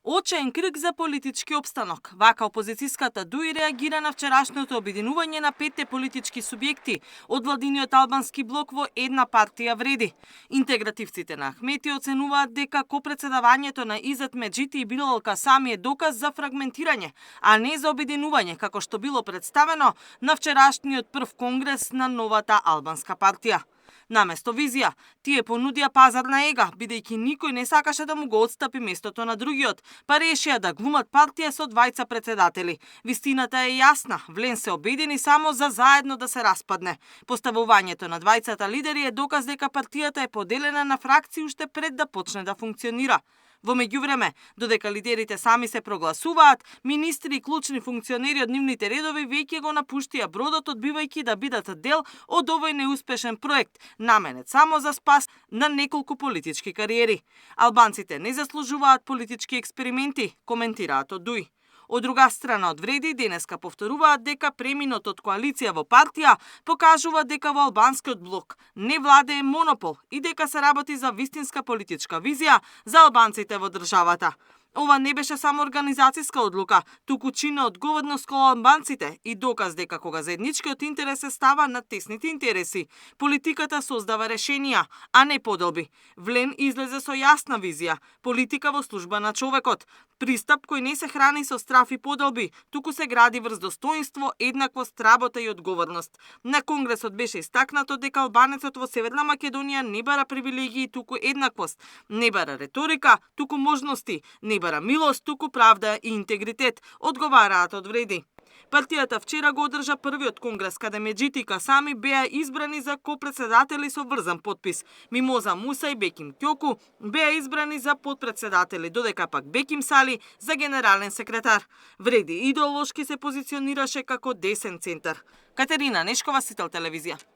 Очен крик за политички опстанок. Вака опозицијската ДУИ реагира на вчерашното обединување на 5 политички субјекти од владиниот албански блок во една партија вреди. Интегративците на Ахмети оценуваат дека копредседавањето на Изет Меджити и Билал Касами е доказ за фрагментирање, а не за обединување, како што било представено на вчерашниот прв конгрес на новата албанска партија. Наместо визија, тие понудија пазарна ега, бидејќи никој не сакаше да му го отстапи местото на другиот, па решија да глумат партија со двајца председатели. Вистината е јасна, Влен се обедини само за заедно да се распадне. Поставувањето на двајцата лидери е доказ дека партијата е поделена на фракции уште пред да почне да функционира. Во меѓувреме, додека лидерите сами се прогласуваат, министри и клучни функционери од нивните редови веќе го напуштија бродот, одбивајќи да бидат дел од овој неуспешен проект, наменет само за спас на неколку политички кариери. Албанците не заслужуваат политички експерименти, коментираат од ДУИ. Од друга страна, од вреди денеска повторуваат дека преминот од коалиција во партија покажува дека во албанскиот блок не владее монопол и дека се работи за вистинска политичка визија за албанците во државата. Ова не беше само организацијска одлука, туку чина одговорност кон албанците и доказ дека кога заедничкиот интерес се става над тесните интереси, политиката создава решенија, а не поделби. Влен излезе со јасна визија, политика во служба на човекот, пристап кој не се храни со страф и поделби, туку се гради врз достоинство, еднаквост, работа и одговорност. На конгресот беше истакнато дека албанецот во Северна Македонија не бара привилегии, туку еднаквост, не бара реторика, туку можности, не бара милост, туку правда и интегритет, одговараат од вреди. Партијата вчера го одржа првиот конгрес каде Меджити и Касами беа избрани за копредседатели со врзан подпис. Мимоза Муса и Беким Ќоку беа избрани за подпредседатели, додека пак Беким Сали за генерален секретар. Вреди идеолошки се позиционираше како десен центар. Катерина Нешкова, Сител телевизија.